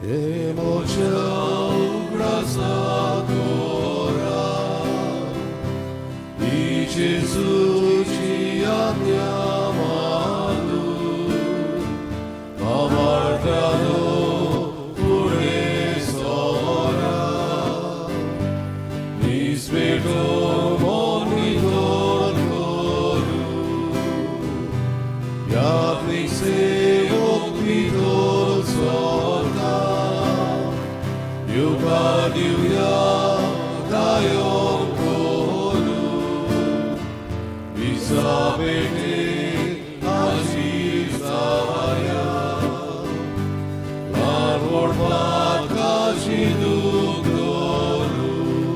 हे मोच्या उगडासा कोरा ही जेजूची आज्ञा मानून भावार्थानो फुडें सोरा निस्पेटो मन नितळ करूं याज्ञिक सेवक भितर सरता येवकार दिवया गायन करूं मिसा भेटेक हाजीर जाया ल्हान व्हड पातकाची दूख धरूं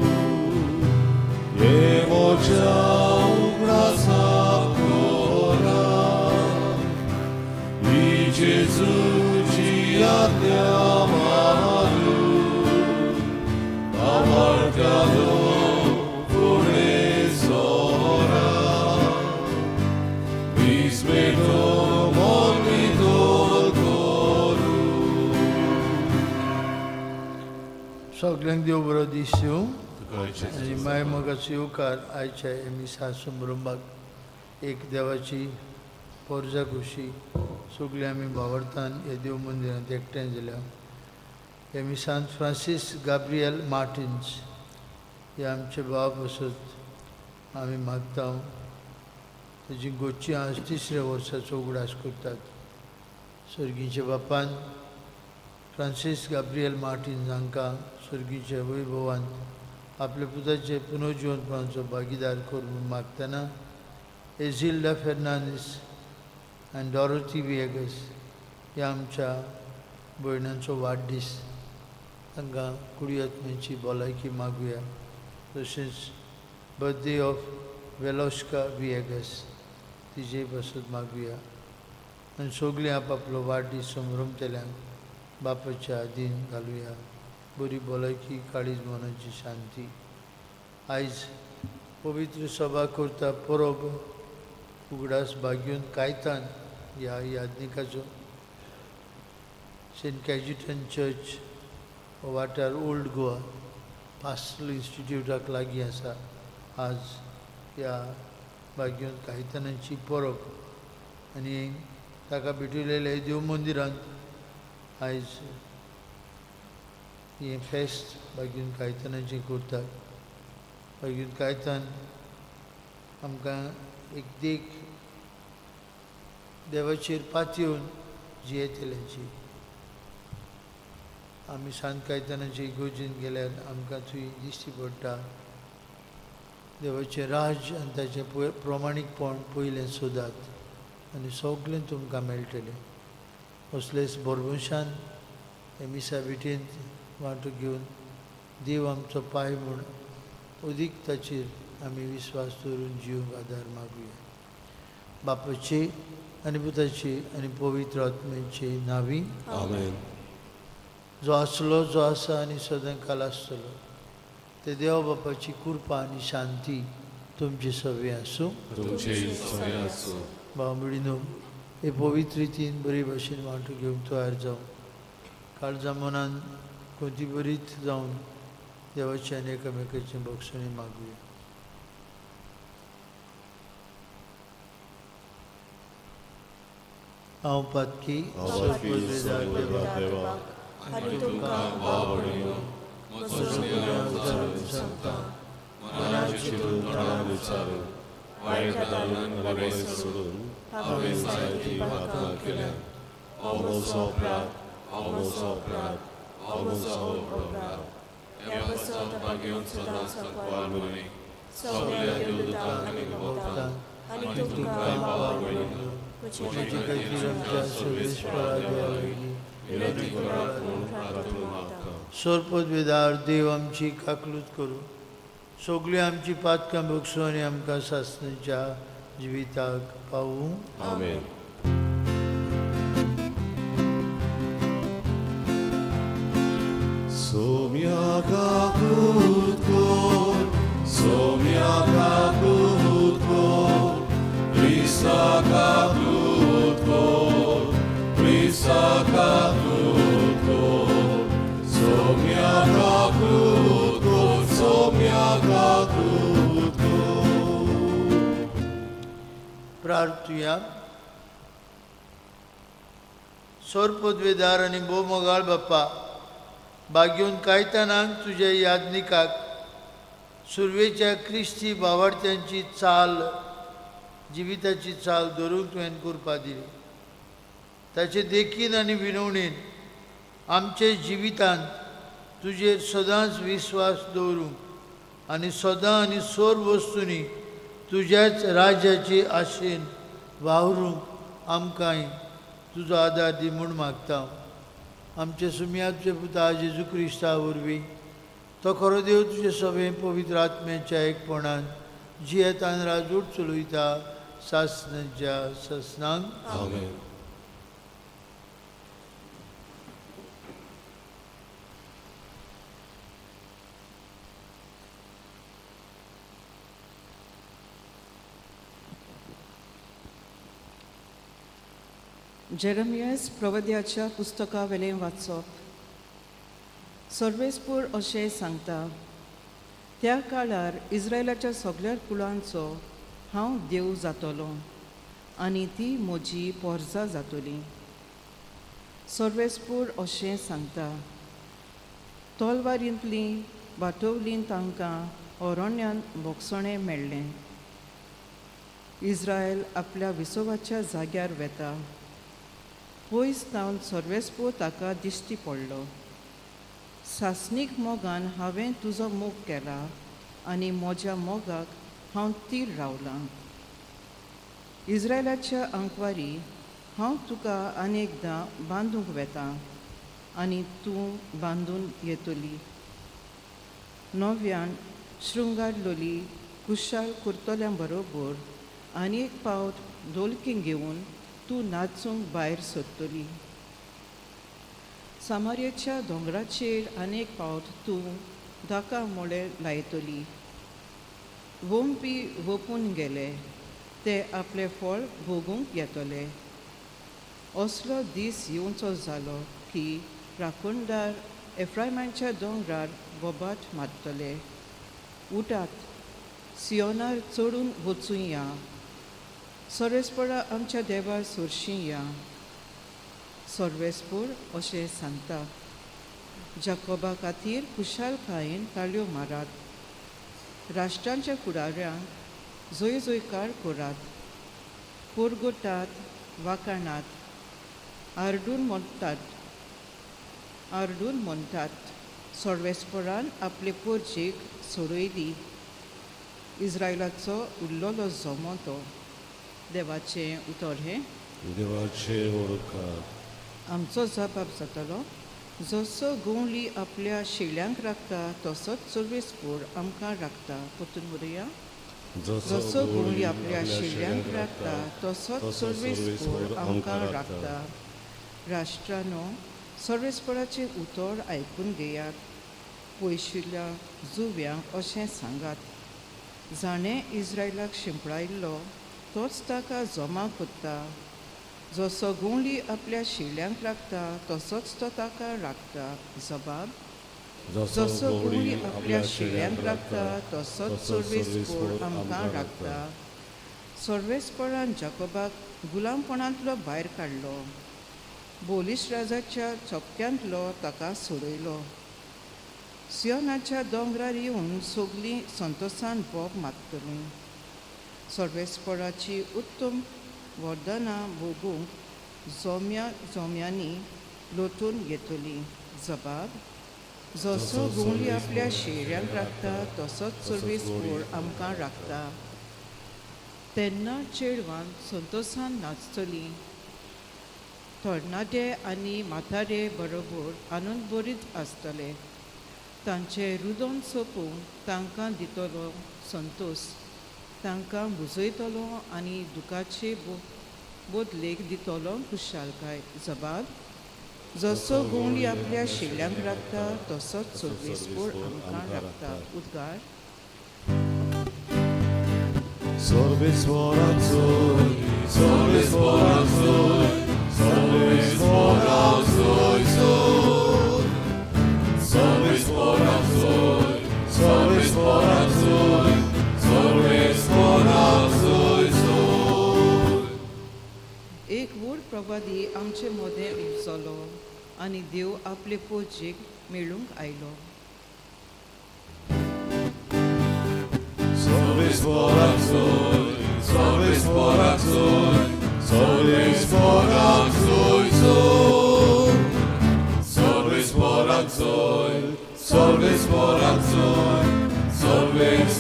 हे मोच्या उगडासा कोरा ही जेजूची आज्ञा मानून भावार्थानो फुडें सोरा विस्मेटो मन नितळ करूं. सगल्यांक देव बरो दीस दिवं तुका आनी माय मोगाचो येवकार आयच्या हे मिसा समारंभाक. एक देवाची पोरजा खोशी सगळीं आमी भावार्थान ह्या देव मंदिरांत एकठांय जाल्या. हे मिसांत फ्रांसीस गाब्रियल मार्टिन्स हे आमचे भाव पासत आमी मागता. तेजी गोची आज तिसऱ्या वर्साचो उगडास करतात. सर्गीच्या बापान फ्रांसीस गाब्रियल मार्टिन्स हांकां सर्गीच्या वैभवांत आपल्या पुताचे पुनर्जिवनपणाचो भागीदार कर म्हूण मागतना एझिल्डा फेर्नांदीस आनी डॉरोथी विएगस ह्या आमच्या भयणांचो वाडदीस, तांकां कुडी आत्म्याची भलायकी मागुया. तशेंच बर्थडे ऑफ वेलोस्का विएगस, तिजे पासत मागुया. आनी सगळीं आपआपलो वाडदीस संभ्रमतल्यांक बापाच्या आदीन घालुया. बरी भलायकी, काळीज मनाची शांती. आयज पवित्र सभा करता परब उगडास भाग्यून कायतान ह्या याज्ञिकाचो. सेंट कॅजिटन चर्च हो वाठार ओल्ड गोवा पास्टल इन्स्टिट्यूटाक लागीं आसा. आज ह्या भाग्यून कायतानाची परब आनी ताका भेटयलेल्या देव मंदिरांत आयज हें फेस्त भाग्यून कायतानाचें करतात. भाग्यून कायतान आमकां एक देख देवाचेर पातयेवन जियेतल्यांची. आमी सांत कायतानाचे इगर्जेन गेल्यार आमकां थंय दिश्टी पडटा, देवाचें राज्य आनी ताचें प्रमाणीकपण पयलें सोदात आनी सगळें तुमकां मेळटलें. असलेच भरवंशान हे मिसा भेटेंत वांटो घेवन देव आमचो पाय म्हूण अदीक ताचेर आमी विस्वास दवरून जिवंक आदार मागुया. बापाचे आनी पुताचे आनी पवित्र आत्म्याचे नांवी. आमेन. जो आसलो, जो आसा आनी सदां काल आसतलो ते देव बापाची कृपा आनी शांती तुमचे सगळें आसूं. तुमचे सगळें आसूं. भाव भयणीनो, हे पवित्र रितीन बरे भाशेन वांटो घेवंक तयार जावं. काळजा मनान कोती बरीच जावन देवाची आनी एकामेकाची बक्षणी मागुया. हांव पातकी. हांव पातकी, सर्वपदवेदार देवा, आनी तुमकां भाव भयणीनो, म्हजो गुन्यांव सांगता. मनाचे चिंतून, तोंडान विचारून, वायट घालून आनी बरें सोडून हांवें जायतीं पातकां केल्यात. हो म्हजो अपराध, हो म्हजो अपराध, हो म्हजो अपराध. ह्या पासत भाग्योन सदांच सांकवार मरे, सगल्या देवदूतांक आनी भक्तांक आनी आनी तुमकां भाव भयणीनो, म्हजे खातीर आमच्या सर्वेस्परा देवा लागीं विनंती करात म्हूण प्रार्थना मागता. सर्वपदवेदार देव आमची काकलूत करूं, सगळीं आमची पातकां भोगसूं आनी आमकां सासणाच्या जिविताक पावूं. आमेन. सोम्या काकूत कोर, सोम्या काकूत कोर, क्रिस्ता काकूत कोर, क्रिस्ता काकूत कोर. प्रार्थुया. सोर पदवेदार आनी भोव मोगाळ बाप्पा, बागेवन कायतानाक तुज्या यादनिकाक सुरवेच्या क्रिस्ती बावार्थ्यांची चाल जिविताची चाल धरूंक तुवें कृपा दिली. ताचे देखीन आनी विनवणेन आमचे जिवितांत तुजेर सदांच विस्वास दवरूंक आनी सदां आनी सोर वस्तूंनी तुज्याच राज्याची आशेन वावरूंक आमकांय तुजो आदार दी म्हूण मागता. आमचे सुमयाचे पुता जेजू क्रिस्ता वरवीं, तो खरो देव तुजे सगळें पवित्र आत्म्याच्या एकपणान जियेतान राजूट चलयता सासनाच्या ससनांक. आमेन. जेरमियस प्रवद्याच्या पुस्तका वेलें वाचप. सर्वेस्पूर अशें सांगता, त्या काळार इस्रायलाच्या सगळ्या कुळांचो हांव देव जातलो आनी ती म्हजी पोरसां जातली. सर्वेस्पूर अशें सांगता, तलवारींतली बाटोवलीन तांकां अरण्यांत भोगसणें मेळ्ळें. इस्रायल आपल्या विसवाच्या जाग्यार वेता. पयस तावन सर्वेस्पूर ताका दिश्टी पडलो. सासणीक मोगान हांवें तुजो मोग केला आनी म्हज्या मोगाक हांव तीर रावलां. इस्रायलाच्या आंकवारी, हांव तुका आनी एकदां बांदूंक वेता आनी तूं बांदून येतली. नव्यान शृंगारलोली कुशाल करतल्या बरोबर आनी एक पावट धोलकी घेवन तूं नाचूंक भायर सरतली. सामारेच्या दोंगराचेर आनी एक पावट तूं दाका मोळे लायतली. वोमपी वोपून गेले, ते आपलें फळ भोगूंक येतले. असलो दीस येवचो जालो की राखणदार एफ्रायमाच्या दोंगरार बोबाट मारतले, उठात, सियोनार चडून वचुया, सोरेसपरा आमच्या देवा सोरशीं या. सर्वेस्पूर अशें सांगता, जाकोबा खातीर खुशालकायेन ताळयो मारात, राष्ट्रांच्या फुडाऱ्यांक जय जयकार करात, कोरगोटात, वाकाणात, आरडून म्हणटात, आरडून म्हणटात, सर्वेस्परान आपले पोरजेक सोडयली, इस्रायलाचो उरलेलो जमो तो. देवाचें उतर हें. देवाचे उपकार. आमचो जबाब जातलो, जसो गवळी आपल्या शेळ्यांक राखता तसोच सर्वेस्पूर आमकां राखता. परतून बरया. जसो गवळी आपल्या शेळ्यांक राखता तसोच सर्वेस्पूर आमकां राखता. राष्ट्रानो, सर्वेस्पराचें उतर आयकून घेयात. पयशिल्ल्या जुव्यांक अशें सांगात, जाणें इस्रायलाक शिंपडायल्लो तोच ताका जमा करता. जसो गवळी आपल्या शेळ्यांक राखता तसोच तो ताका राखता. जबाब, जसो गवळी आपल्या शेळ्यांक राखता तसोच सर्वेस्पूर आमकां राखता. सर्वेस्परान जाकोबाक गुलामपणांतलो भायर काडलो, बोलीश राजाच्या चपक्यांतलो ताका सोडयलो. सियोनाच्या दोंगरार येवन सगलीं संतोसान बोब मारतलीं. सर्वेस्पराची उत्तम वरदानां भोगूंक जोम्या जोम्यांनी लोटून येतली. जबाब, जसो गवळी आपल्या शेळ्यांक राखता तसोच सर्वेस्पूर आमकां राखता. तेन्ना चेडवान संतोसान नाचतलीं, तरणाटे आनी म्हातारे बरोबर आनंद बरीत आसतले. तांचें रुदन सोंपूंक तांकां दितलो संतोस, तांकां बुजयतलो आनी दुखाचे बदलेक दितलो खुशालकाय. जबाब, जसो गवळी आपल्या शेळ्यांक राखता तसोच सर्वेस्पूर आमकां राखता. उद्गार. सर्वेस्पराचो, सर्वेस्पराचो, सर्वेस्पराचो, सर्वेस्पराचो, सर्वेस्पराचो, सर्वेस्पराचो. जालो आनी देव आपले पोजेक मेळूंक आयलो. Solvis moraxoi, solvis moraxoi, solvis moraxoi, solvis moraxoi, solvis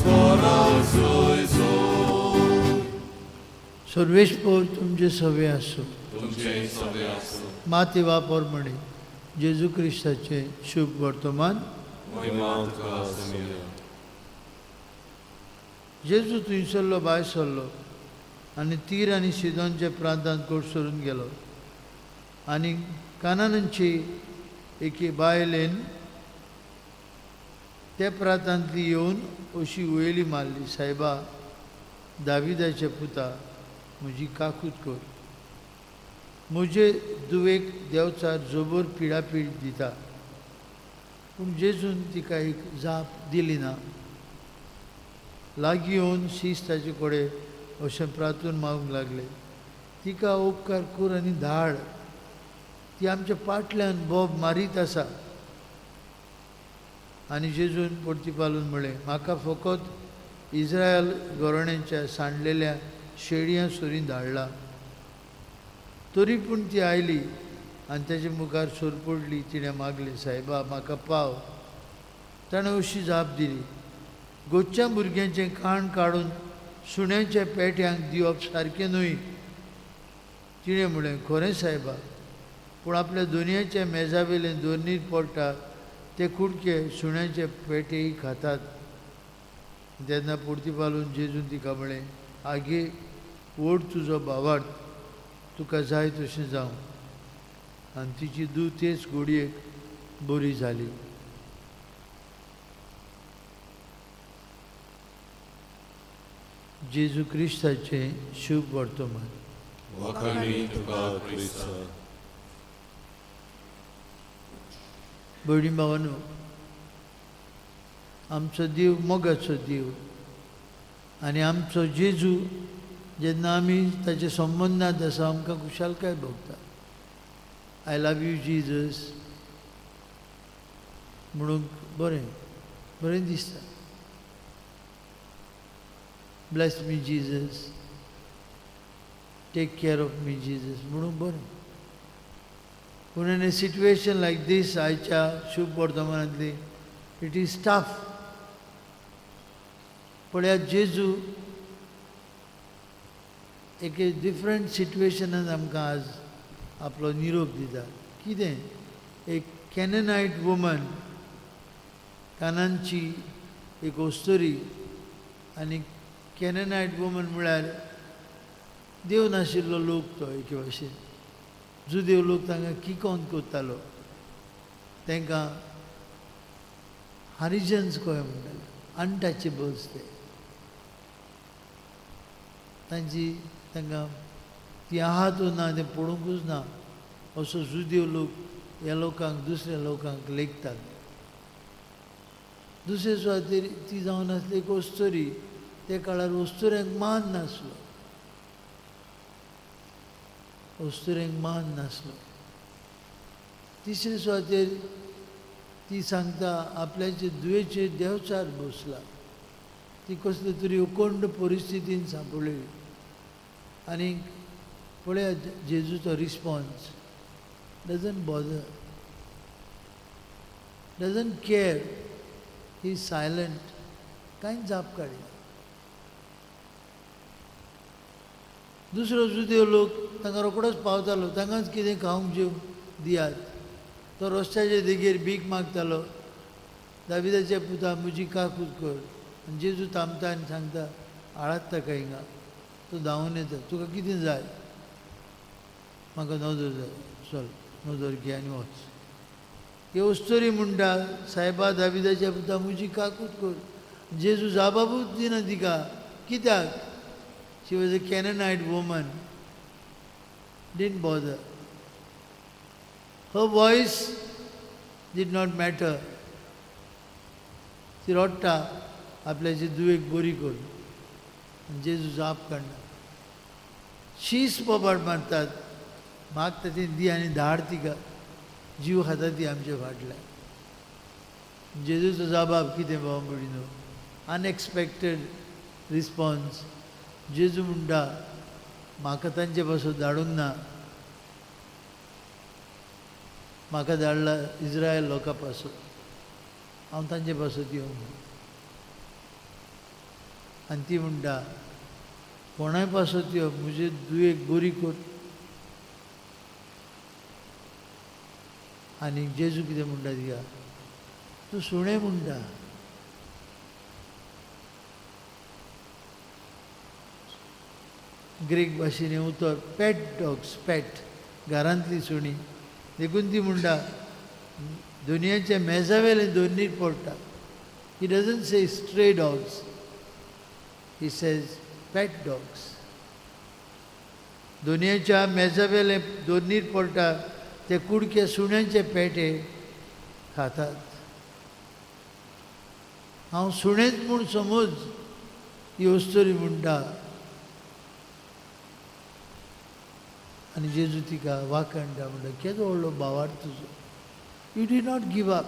moraxoi, सर्वेस्पोर तुमचे सवे आसूं. तुमचे सवे आसूं. माती वापर म्हणे जेजू क्रिस्ताचें शुभ वर्तमान. महिमा तुका आसुया. जेजू थंयसरलो भायर सरलो आनी तीर आनी सिदोनच्या प्रांतांत कोडसरून गेलो आनी कानानांची एके बायलेन त्या प्रांतांतली येवन अशी वयली मारली, सायबा दाविदाच्या पुता म्हजी काकूत कर, म्हजे दुवेक देंवचार जबर पिडापीड दिता. पूण जेजून तिका एक जाप दिली ना. लागीं येवन शीस ताचे कडेन अशें प्रार्थून मागूंक लागले, तिका उपकार कर आनी धाड, ती आमच्या पाटल्यान बोब मारीत आसा. आनी जेजून परतीपालून म्हळें, म्हाका फकत इस्रायल घराण्यांच्या सांडलेल्या शेळयां सुरीन धाडला. तरी पूण ती आयली आनी ताचे मुखार सोर पडली. तिणें मागलें, सायबा म्हाका पाव. ताणें अशी जाप दिली, गोच्या भुरग्यांचें खाण काडून सुण्यांच्या पेट्यांक दिवप सारकें न्हय. तिणें म्हळें, खरें सायबा, पूण आपल्या दोनयाच्या मेजावेलें दोनीर पडटा ते कुडके सुण्यांचे पेटेय खातात. तेन्ना परतीपालून जेजून तिका म्हळें, आगे ओड तुजो भावार्थ, तुका जाय तशें जावं. आनी तिची धूव तेच घडयेक बरी जाली. जेजू क्रिस्ताचें शुभ वर्तमान. वाखाणी तुका क्रिस्ता. भयणी भावानो, आमचो देव मोगाचो देव आनी आमचो जेजू जेन्ना आमी ताचे संबंदांत आसा आमकां खुशालकाय भोगता. I love you Jesus म्हणूंक बरें बरें दिसता. Bless me Jesus, take care of me Jesus म्हणूंक बरें. पूण in a situation like this, आयच्या शुभ वर्तमानांतली, it is tough. पळयात, जेजू एके डिफरंट सिट्युएशनान आमकां आज आपलो निरोप दिता. कितें? एक कॅननायट वुमन, कानांची एक अस्तुरी, आनी कॅननायट वुमन म्हळ्यार देव नाशिल्लो लोक तो एके भाशेन. जुदेव लोक तांकां किकोन करतालो, तांकां हरिजन्स कशें म्हणटाले, अनटचेबल्स ते. तांची तांकां ती आहात ना तें पळोवंकूच ना असो जुदेव लोक ह्या लोकांक दुसऱ्या लोकांक लेखतात. दुसरे सुवातेर ती जावन आसली एक अस्तुरी. त्या काळार अस्तुऱ्यांक मान नासलो, अस्तुऱ्यांक मान नासलो. तिसरे सुवातेर ती सांगता आपल्याचे दुयेचेर देंवचार बसला. ती कसले तरी उकोंड परिस्थितीन सांपडली. आनी पळया जेजूचो response, doesn't bother, doesn't care, he silent, कांयच जाप काडिना. दुसरो जुदेव लोक तांकां रोकडोच पावतालो, तांकांच कितें खावंक जेवंक दियात. तो रस्त्याचे देगेर भीक मागतालो, दाविदाच्या पुता म्हजी काकूत कर. आनी जेजू थांबता आनी सांगता, हाडात ताका हिंगा. तो धांवून येता, तुका कितें जाय? म्हाका नदर जाय. चल नदर घे आनी वच. ही अस्तुरी म्हणटा, सायबा दाविदाच्या पुता म्हजी काकूत कर. जेजू जाबाबूच दिना तिका. कित्याक? She was a Canaanite woman. Didn't bother. Her voice did not matter. ती रडटा आपल्याची दुवेक बरी करून. आनी जेजू जाप काडना. शीस बोबाड मारतात. मागता ती दी आनी धाड तिका, जीव खाता ती आमचे फाटल्यान. जेजूचो जबाब कितें भाव भयणीनो, अनएक्सपेक्टेड रिस्पॉन्स. जेजू म्हणटा म्हाका तांचे पासून धाडूंक ना, म्हाका धाडला इस्रायल लोकां पासून, हांव तांचे पासून येवंक ना. आनी ती म्हणटा कोणाय पासत यो, म्हजे दुयेक बरी कर. आनी जेजू कितें म्हणटा तिका, तूं सुणें म्हणटा. ग्रीक भाशेन हें उतर पॅट डॉग्स, पॅट घरांतली सुणी, देखून ती म्हणटा दुनियाच्या मेजावेलें दोनीर पडटा. He doesn't say stray dogs, he says pet dogs. दुनियाच्या मेजावेलें दोनीर पडटा ते कुडके सुण्यांचे पेटे खातात. हांव सुणेंच म्हूण समज, ही अस्तोरी म्हणटा. आनी जेजू तिका वाखाणटा, म्हणटा केदो व्हडलो भावार्थ तुजो, you did not give up.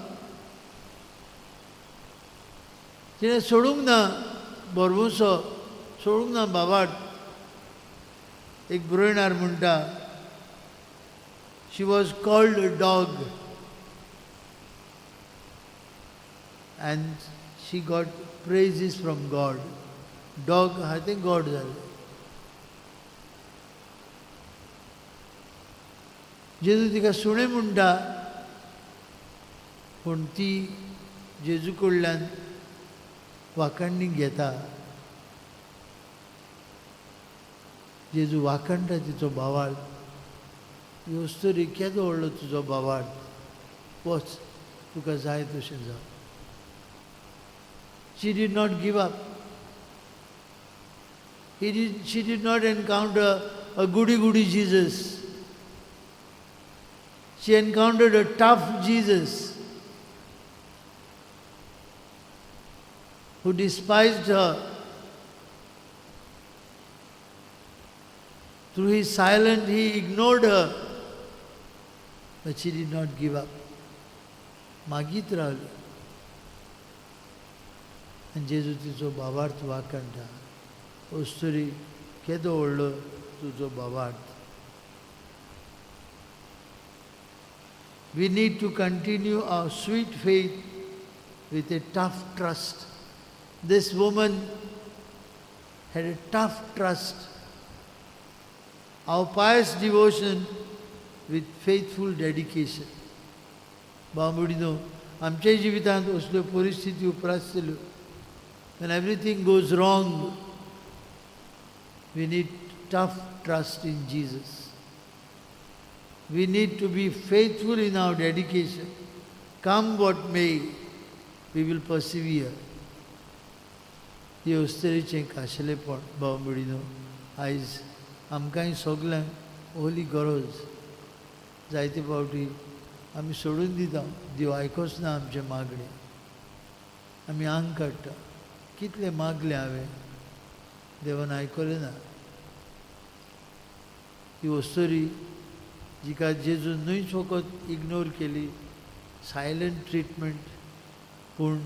तिणें सोडूंक ना भरवंसो, सोडूंक ना भावार्थ. एक ब्रोयणार म्हणटा, she was called a dog and she got praises from God. Dog आहा तें गॉड जालें. जेजू तिका सुणें म्हणटा, पूण ती जेजू कडल्यान वाखाणणी घेता. जेजू वाखाणटा तिचो भावार्थ, ही अस्तोरी केदो व्हडलो तुजो भावार्थ, वच तुका जाय तशें जावं. She did not give up. She did not encounter a goody-goody Jesus. She encountered a tough Jesus who despised her. Through his silence, he ignored her. But she did not give up. मागीत रावली. आनी जेजू तिचो भावार्थ वाखाणटा, अस्तोरी केदो व्हडलो तुजो भावार्थ. We need to continue our sweet faith with a tough trust. This woman had a tough trust. Our pious devotion with faithful dedication. भाव भयणीनो, आमच्या जिवितांत असल्यो परिस्थिती उप्रासतल्यो. When everything goes wrong, we need tough trust in Jesus. We need to be faithful in our dedication. Come what may, we will persevere. ही अस्तरेचें खाशेलेपण भाव भयणीनो, आयज आमकांय सगल्यांक ओली गरज. जायते फावटी आमी सोडून दिता, देव आयकोच ना आमचें मागणें, आमी आंग काडटा. कितलें मागलें हांवें, देवान आयकलें ना. ही अस्तोरी जिका जेजून न्हूच फकत इग्नोर केली, सायलंट ट्रिटमेंट, पूण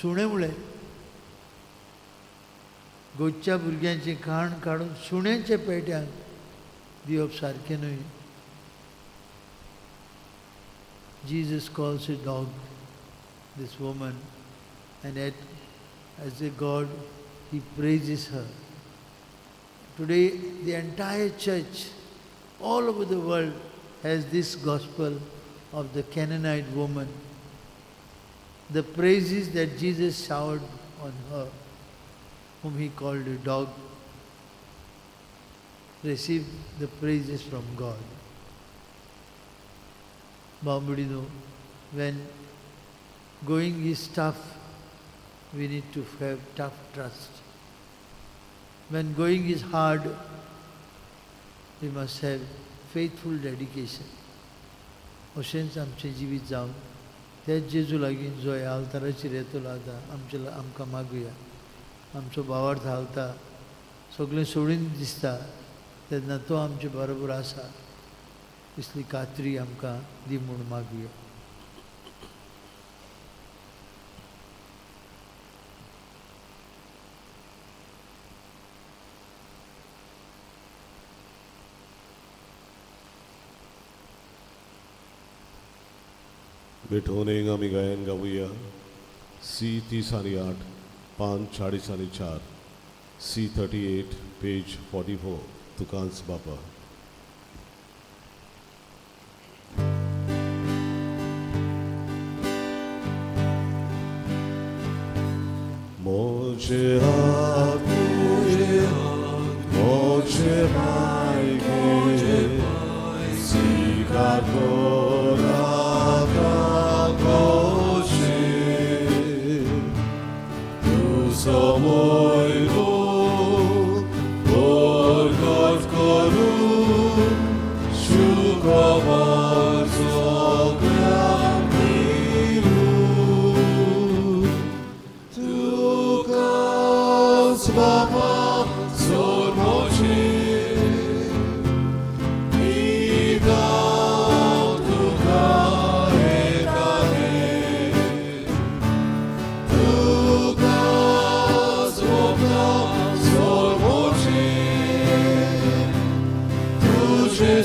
सुणें म्हळें गोच्या भुरग्यांचें खाण काडून सुण्याच्या पेट्यांक दिवप सारकें न्हय. Jesus calls a dog this woman, and yet as a God he praises her. Today the entire church all over the world has this gospel of the Canaanite woman, the praises that Jesus showered on her, whom he called a dog, received the praises from God. भाव भयणीनो, when going is tough, we need to have tough trust. When going is hard, we must have faithful dedication. अशेंच आमचें जिवीत जावन त्याच जेजू लागीं जो ह्या आल्ताराचेर येतलो आतां आमचे आमकां मागुया. आमचो भावार्थ हालता, सगळें सोडून दिसता तेन्ना तो आमचे बरोबर आसा. इसली खात्री आमकां दी म्हूण मागुया. भेटवणेक आमी गायन गावया सी 30 आणि 8 पान 40 आणि 4, सी 38 पेज 44, तुकांच बापा. मोजे आत्मे मोजे मायगे स्वीकार सुखबर सगळ्यांक दिवूं. तुकाच बापा सोडोचे, पिता तुका एकाने. तुकाच बापा सोडोचे, तुझे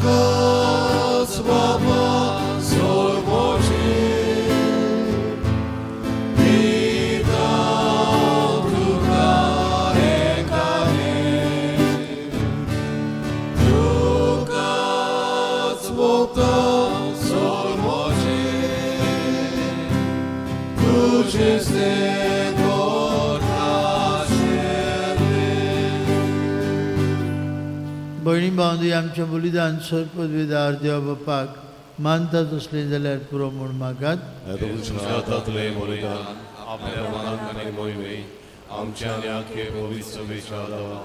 तुकाच बापा सोडोचे, पिता तुका एकाने. तुकाच बापा सोडोचे, तुझे भयणी भावंदी, आमचें बलिदान सरपदवेदार देवा बापाक मानता तसलें जाल्यार पुरो म्हूण मागात. तुमच्या हातांतले बलिदान आपल्या मनात आनी मोहिमे आमच्या आनी आख्खे पवित्र सभेच्या आदावा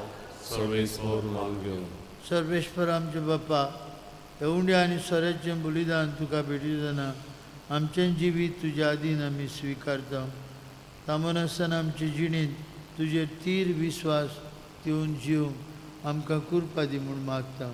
सर्वेस्पर मान घेवन. सर्वेश्वर आमचे बापा, हे उंड्या आनी सोऱ्याचें बलिदान तुका भेटयतना आमचें जिवीत तुज्या आदीन आमी स्विकारता. तामनासतना आमचे जिणेंत तुजेर तीर विस्वास दिवन जिवंक आमकां कृपा दी म्हूण मागता,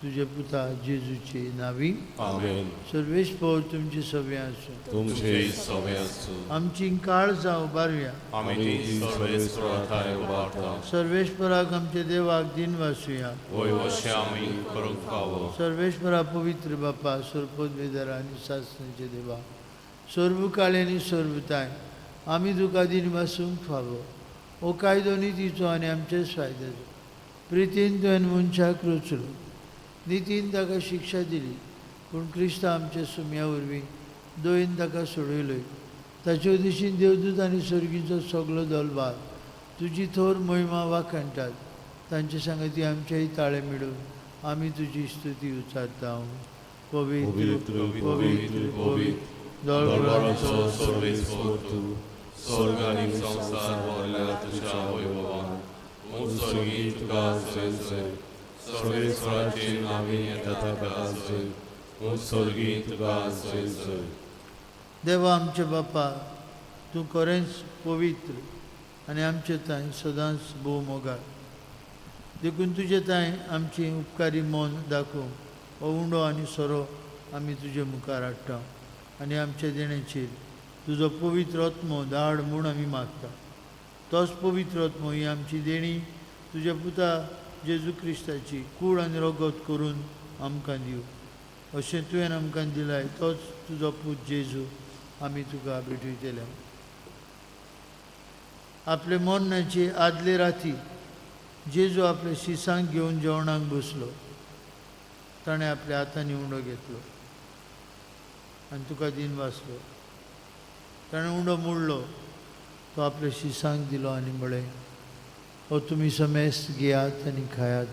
तुजे पुता जेजूचे नावी. आमेन. सर्वेस्पर तुमचे सगळें आसूं. तुमचे सवे आसूं. आमची काळजां उबारुया. आमी ती सर्वेस्परा ठांय उबारता. सर्वेश्वराक आमच्या देवाक दिन वासूया. वय वशे आमी करूंक फावो. सर्वेश्वरा, पवित्र बापा, सरपदवेदारा आनी सासणाचे देवा, सर्व काळे आनी सर्वताय आमी तुका दिन वासूंक फावो. हो कायदो नितीचो आनी आमचेच फायद्याचो. प्रितीन तुवें मनशाक रचलो, नितीन ताका शिक्षा दिली, पूण क्रिस्त आमच्या सुम्या वरवीं दयेन ताका सोडयलोय. ताचे दिशीन देवदूत आनी सर्गीचो सगलो दलबार तुजी थोर महिमा वाखाणटात. तांचे सांगती आमचेय ताळे मेळून आमी तुजी स्तुती उच्चारता. पवित्र, पवित्र, पवित्र, दरबाराचो सर्वेस्पर तूं, स्वर्ग आनी संवसार भरल्या तुज्या वैभवान. स्वर्गी तुका जय जय. सर्वेस्पराचे नावे येता ताका जय. स्वर्गी तुका जय जय. देवा आमचे बापा, तूं खरेंच पवित्र आनी आमचे तांय सदांच भोव मोगाळ. देखून तुजे तांय आमची उपकारी मन दाखोवंक हो उंडो आनी सोरो आमी तुजे मुखार हाडटा आनी आमच्या देण्याचेर तुजो पवित्र आत्मो धाड म्हूण आमी मागता. तोच पवित्र आत्मो ही आमची देणी तुज्या पुता जेजू क्रिस्ताची कूड आनी रगत करून आमकां दिवं. अशें तुवें आमकां दिलाय तोच तुजो पूत जेजू आमी तुका भेटयतले. आपले मरणाचे आदले राती जेजू आपल्या शिसांक घेवन जेवणाक बसलो. ताणें आपल्या हातांनी उंडो घेतलो आनी तुका दिन वाचलो. ताणें उंडो मोडलो, तो आपल्या शिसांक दिलो आनी म्हळें, हो तुमी समेस्त घेयात आनी खायात.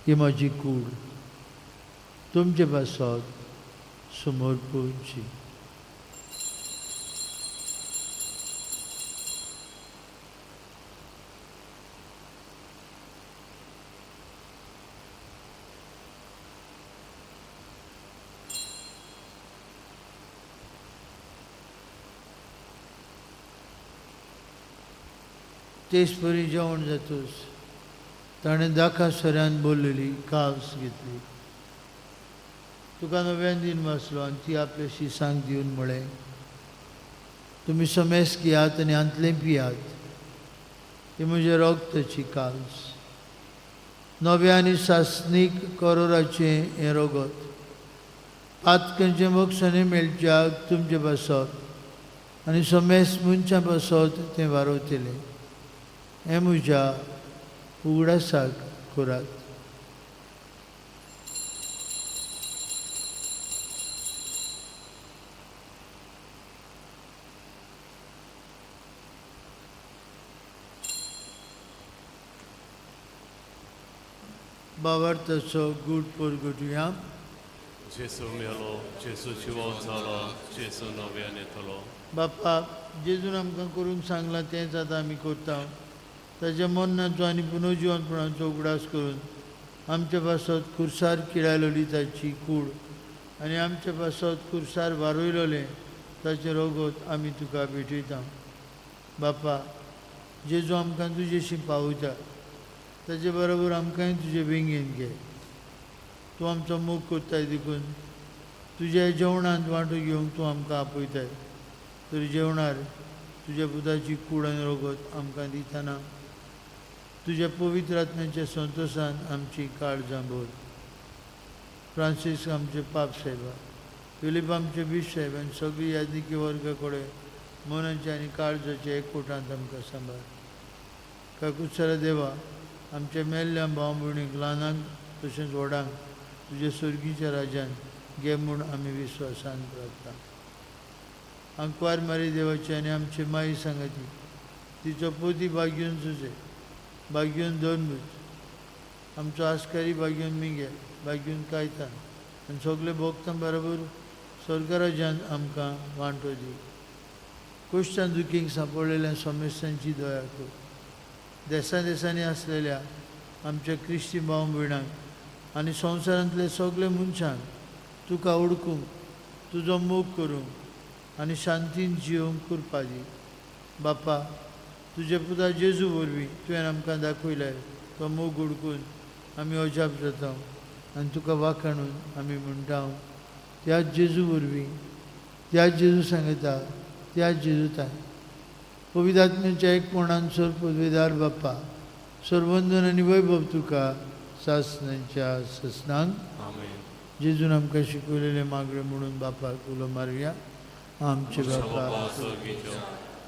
ही म्हजी कूड तुमचे पासत समर्पूची. तेच परी जेवण जातूच ताणें दाखा सऱ्यान बोल्लेली कास घेतली. तुका नव्यान दिन वाचलो आनी ती आपले शिसांक दिवन म्हळें, तुमी समेस घेयात आनी हांतलें पियात, ही म्हज्या रगताची कास, नव्या आनी सासणीक करोराचें हें रगत, पातकांचें मोक्षांनी मेळच्याक तुमचे पासत आनी समेस मनशां पासत तें वारवतलें. हें म्हज्या उगडासाक करात. बाबार्थाचो गूट परगटुया. जेजू मेलो, जेजू जिवो जालो, जेजू नव्यान येतलो. बापा, जेजून आमकां करूंक सांगलां तेंच आतां आमी करता. ताच्या मरणाचो आनी पुनर्जिवनपणाचो उगडास करून आमचे पासत खुर्सार किळायलोली ताची कूड आनी आमचे पासत खुर्सार वारयलोलें ताचें रगत आमी तुका भेटयता. बापा, जेजू आमकां तुजेशी पावयता, ताचे बरोबर आमकांय तुजे वेंगेन घे. तूं आमचो मोग करताय देखून तुज्या जेवणांत वांटो घेवंक तूं आमकां आपयताय. तर जेवणार तुज्या पुताची कूड आनी रगत आमकां दितना तुज्या पवित्र आत्म्याच्या संतोशान आमची काळजां भर. फ्रांसीस आमचे पाप साहेबा, फिलीप आमचे बीश साहेब आनी सगळी यादनिकी वर्गा कडेन मनाचे आनी काळजाचे एकवटांत आमकां सांबाळ. काकुत्सरा देवा, आमच्या मेल्ल्या भाव भयणीक, ल्हानांक तशेंच व्हडांक तुज्या सर्गीच्या राज्यान घे म्हूण आमी विस्वासान प्रार्थना. आंकवार मारी देवाची आनी आमची माई सांगाती, तिचो पोती बागीवन सुजे, बागीवन दोन, आमचो आस्कारी बागीवन मिगेल, बागीवन कायतान आनी सगळे भोगतां बरोबर स्वर्गराज्यान आमकां वांटो दी. कुश्टान दुखींक सांपडलेल्या समस्यांची दया कर. देसा देसांनी आसलेल्या आमच्या क्रिस्ती भाव भयणांक आनी संवसारांतले सगळे मनशांक तुका ओळखूंक, तुजो मोग करूंक आनी शांतीन जियोवंक कृपा दी. बापा, तुजे पुता जेजू वरवीं तुवें आमकां दाखयल्यार तो मोग उडकून आमी अजाप जाता आनी तुका वाखाणून आमी म्हणटा, त्याच जेजू वरवीं, त्याच जेजू सांगता, त्याच जेजू ताय पवित्र आत्म्याच्या एकपणान सर पदवेदार बाप्पा, सरवंदन आनी वैभव तुका सासणाच्या ससनांक. आमेन. जेजून आमकां शिकवलेले मागणे म्हणून बापाक उलो मारुया. आमचे बापा बापा सर्गीचो,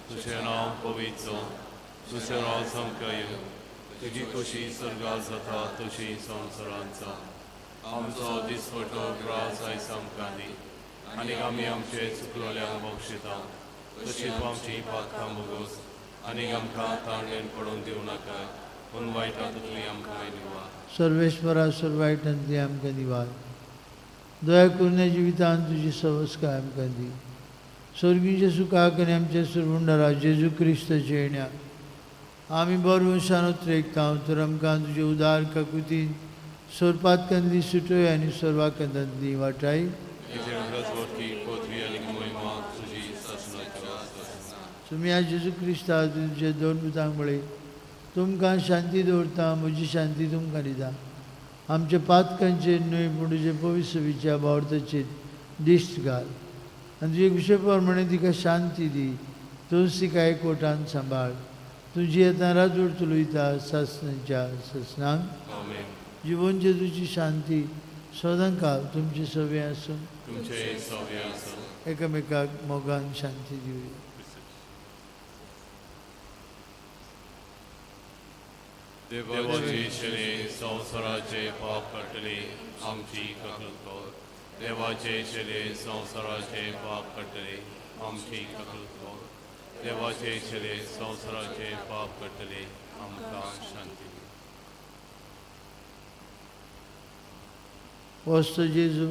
तुजें नांव पवित्र जावं, तुजें राज आमकां येवं, तुजी खुशी स्वर्गात जाता तशी संवसारांत जावं. आमचो दिसवटो ग्रास आयज आमकां दी आनी आमी आमचे चुकलोल्यांक बक्षिता तशी तूं आमची पातकां भोगोस आनी आमकां ताणेन पडून दिवं नाका, पूण वायटांतली आमकां निवार. सर्वेश्वरा, सर्व वायटांतली आमकां निवार. दया करून जिवितान तुजी सवस्काय आमकां दी. स्वर्गीच्या सुखाक आनी आमच्या सुरवंडारा जेजू क्रिस्ताच्या येण्या आमी बरो मनशान उतरेकता, तर आमकां तुजे उदार काकुतीन सोरपातकांतली सुटोय आनी सर्वाकांतांतली वाटाय. तुमी आज जेजू क्रिस्ता तुमचे दोन पुतांक म्हळें, तुमकां शांती दवरता, म्हजी शांती तुमकां दिता. आमच्या पातकांचेर न्हय पूण तुजे पवित्र भावार्थाचेर दिश्ट घाल आनी तुजे विशय प्रमाणे तिका शांती दी. तूंच तिका एकवटान सांबाळ. तुजी येता राजवट चलयता सासणाच्या ससनांक. जिवन जेजूची शांती सदां काळ तुमचे सवे आसूं. एकामेकाक मोगान शांती दिवया. देवाचे शले संवसाराचे पाप काडटले आमची ककलत कर. देवाचे शले संवसाराचे पाप काडटले आमची ककलत कर. देवाचे शले संवसाराचे पाप काडटले आमकां शांती दी. वस्त जेजू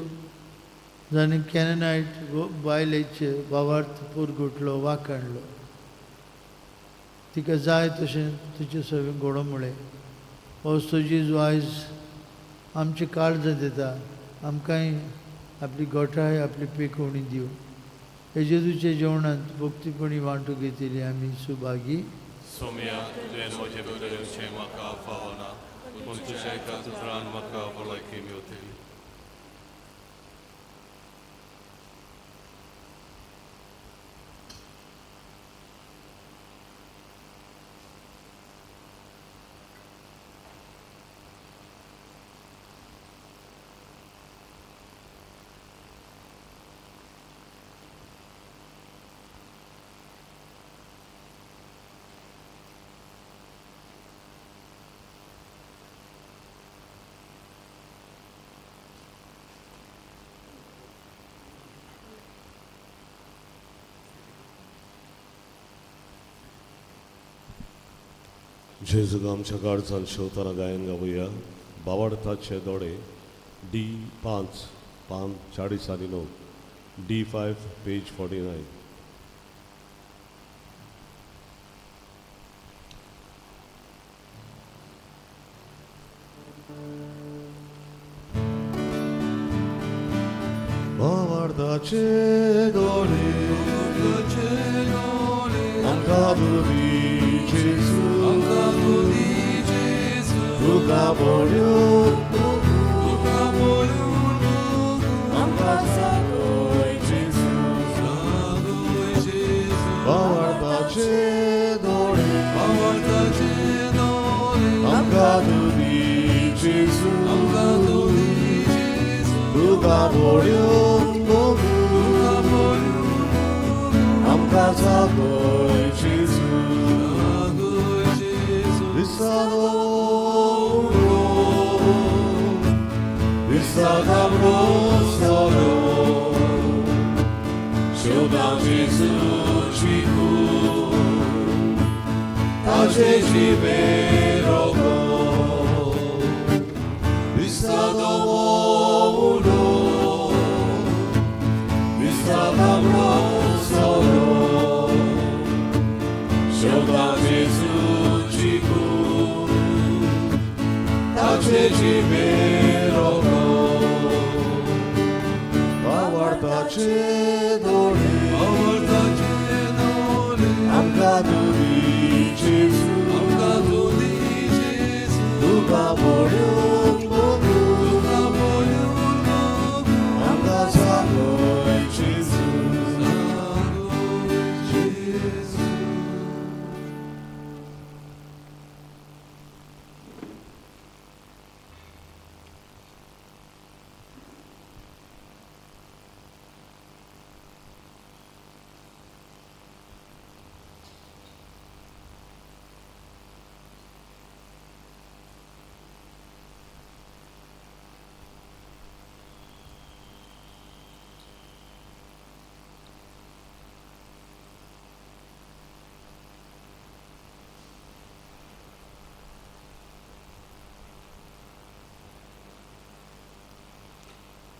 जाणें कॅननायट बायलेचे बावार्थ पुरगुटलो वाखाणलो, तिका जाय तशें तिचे सगळें घडो म्हळें. वस्तू जेजू आयज आमचे काळजां दिता, आमकांय आपली गोठाय आपली पेकोवणी दिवं. हे जेजूच्या जेवणांत भक्तीपणी वांटू घेतिल्ली आमी सुभागी. सोम्या, तुवें म्हजे भितर येवचें म्हाका फावना, पूण तुज्या एका उतरान म्हाका भलायकी मेवतली. जेजूक आमच्या काळजान शेवताना गायन गावया. बावडताचे दोडे, डी 5, पान 49, D 5, page 49. बावडताचे दोडे आमकां दुदी जेजू, तुका पळोवन आमकां जागय जेजू. बावडताचे दोडे आमकां दुदी जेजू, तुका पळोवन आमकां जागय जेजू.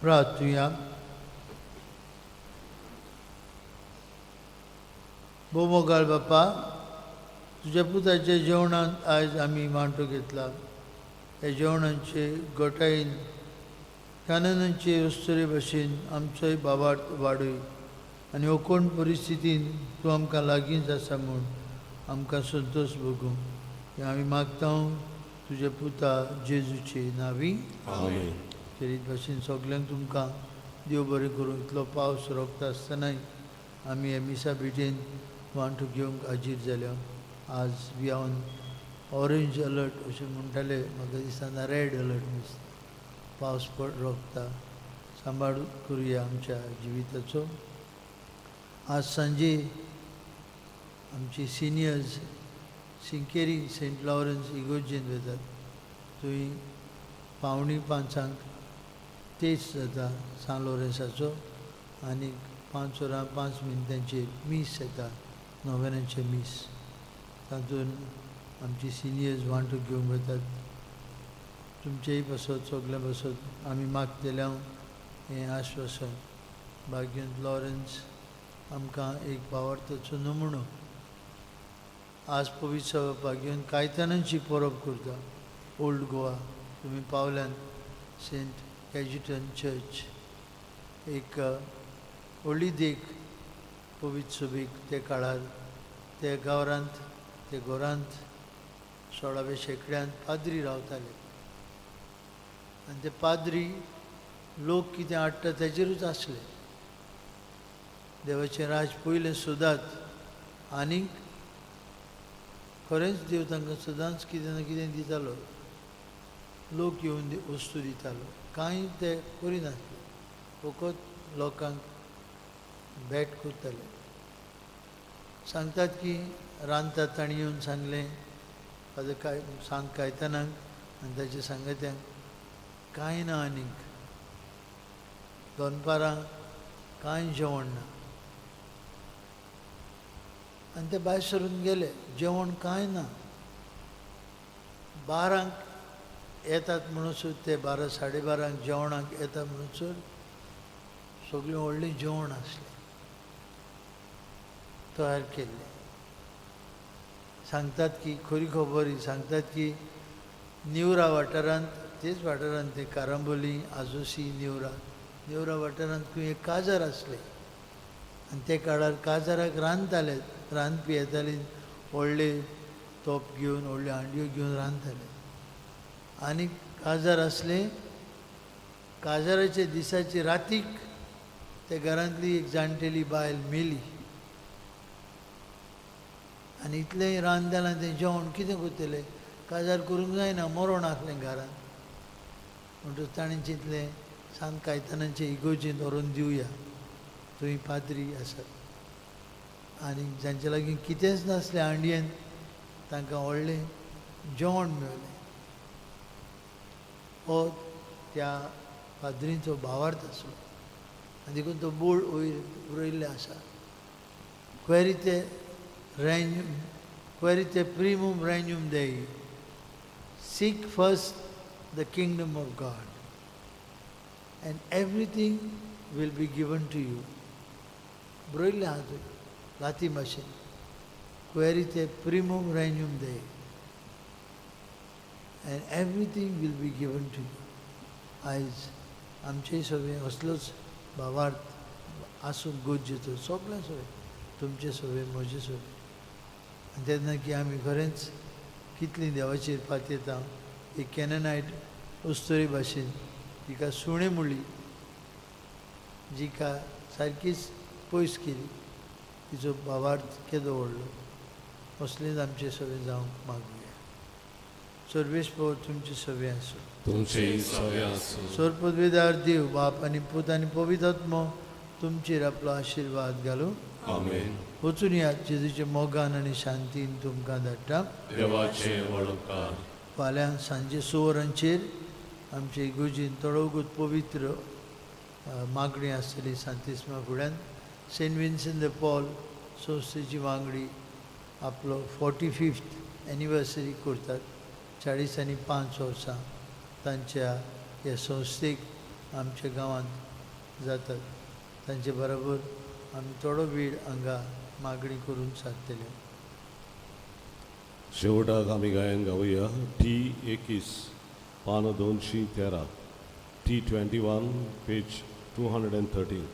प्रार्थुया. भोवमोगाळ बापा, तुज्या पुताच्या जेवणांत आयज आमी मांटो घेतला. ह्या जेवणांचे गोटायेन काननाचे अस्तुरे भशेन आमचोय बाबार्थ वाडय आनी ओकोण परिस्थितीन तूं आमकां लागींच आसा म्हूण आमकां संतोश भोगूं. हें आमी मागता तुज्या पुता जेजूचे नांवी. आमेन. खेरीत भाशेन सगल्यांक तुमकां देव बरें करूं. इतलो पावस रोखता आसतनाय आमी ह्या मिसा भेटेन वांटो घेवंक हाजीर जाल्या. आज we on orange alert अशें म्हणटाले, म्हाका दिसतना रेड अलर्ट दिसता. पावस पड रोखता, सांबाळ करुया आमच्या जिविताचो. आज सांजे आमची सिनियर्स सिंकेरी सेंट लॉरन्स इगोर्जेंत वतात. थंय 4:45 तेच जाता सान लॉरेन्साचो आनी 5 वरां 5 मिनटांचेर मीस येता, नोवेनाचें मीस. तातूंत आमची सिनियर्स वांटो घेवंक वतात. तुमचेय पासत सगल्यां पासत आमी मागतले हें आश्वासन. भाग्यंत लॉरन्स आमकां एक भावार्थाचो नमुनो. आज पवित्र भाग्यवंत कायतानांची परब करता. ओल्ड गोवा तुमी पावल्यान सेंट कॅजिटन चर्च एक व्हडली देख पवित्र सभेक. त्या काळार त्या गांवांत ते घरांत 16व्या शेंकड्यांत पाद्री रावताले आनी ते पाद्री लोक कितें हाडटा तेजेरूच आसले. देवाचें राज पयलें सोदात आनीक खरेंच देव तांकां सदांच कितें ना कितें दितालो, लोक येवन वस्तू दितालो, कांय ते करिनासले, फकत लोकांक भेट करताले. सांगतात की रांदतात तांणी येवन सांगलें फादर काय सांत कायतानाक आनी ताच्या सांगात्यांक, कांय ना आनीक, दनपारां कांय जेवण ना. आनी ते भायर सरून गेले, जेवण कांय ना. 12 येतात म्हणसर ते 12 12:30 जेवणाक येता म्हणसर सगळें व्हडलें जेवण आसलें तयार केल्लें. सांगतात की खरी खबर ही, सांगतात की निवरा वाठारांत, तेच वाठारांत ते कारांबोली आजोसी निवरा, निवरा वाठारांत खंय एक काजार आसलें आनी ते काळार काजाराक रांदताले, रांदपी येताले व्हडले तोप घेवन व्हडल्यो हांडयो घेवन रांदताले. आनी काजार आसलें, काजाराच्या दिसाची रातीक त्या घरांतली एक जाणटेली बायल मेली आनी इतलें रांद जालां तें जेवण कितें करतलें, काजार करूंक जायना, मरण आसलें घरांत. म्हणटकच ताणें चिंतलें सांत कायतानाचे इगोर्जेंत व्हरून दिवया, थंय पाद्री आसात. आनी जांचे लागीं कितेंच नासलें हांडयेन तांकां व्हडलें जेवण मेळ्ळें. हो त्या पाद्रींचो भावार्थ आसलो आनी देखून तो बोर्ड वयर बरयल्लें आसा, Quaerite regnum, quaerite primum regnum Dei, seek first the kingdom of God and everything will be given to you. बरयल्लें आहा थंय लातीन भाशेन, Quaerite primum regnum Dei and everything will be given to you. आयज आमचेय सगळें असलोच भावार्थ आसूंक गरजेचो, सगळें सगळें तुमचें सगळें म्हजें सगळें. आनी तेन्ना की आमी खरेंच कितलीं देवाचेर पातयेता. एक कॅननायट अस्तोरी भाशेन तिका सुणें म्हणली, जिका सारकीच पयस केली, तिचो भावार्थ केदो व्हडलो. असलेंच आमचें सगळें जावंक मागुया. सर्वेस्पर तुमचें सगळें आसूं. तुमचेय सगळें आसूं. सर्वपदवीदार देव बाप आनी पूत आनी पवित्र आत्मो तुमचेर आपलो आशिर्वाद घालूं. आमेन. वचून या जेजूच्या मोगान आनी शांतीन तुमकां धाडटा. देवाचे व्हड उपकार. फाल्यां सांजे 6 वरांचेर आमचे इगोर्जेन थोडो पवित्र मागणी आसतली सांतिस्मा फुड्यान. सेंट विन्संट the Paul संस्थेची वांगडी आपलो 45th anniversary करतात. 45 वर्सां तांच्या ह्या संस्थेक आमच्या गांवांत जातात. तांचे बरोबर आमी थोडो वेळ हांगा मागणी करून सारतले. शेवटाक आमी गायन गावया टी 21 पान 213, T 21 page 213.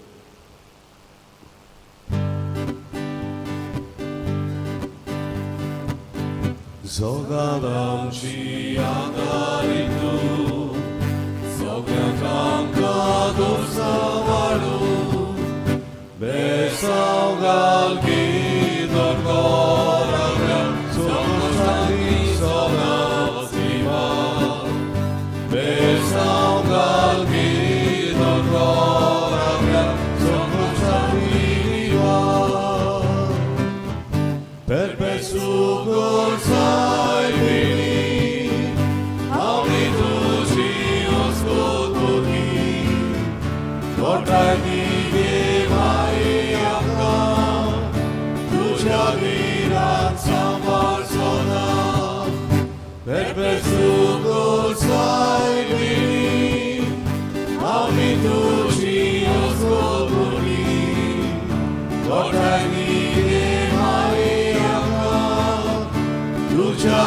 जगात आमची आदारी तूं, सगळ्यांक आमकां दोर्सा वाडूं, बेसांव घाल गीत Tuja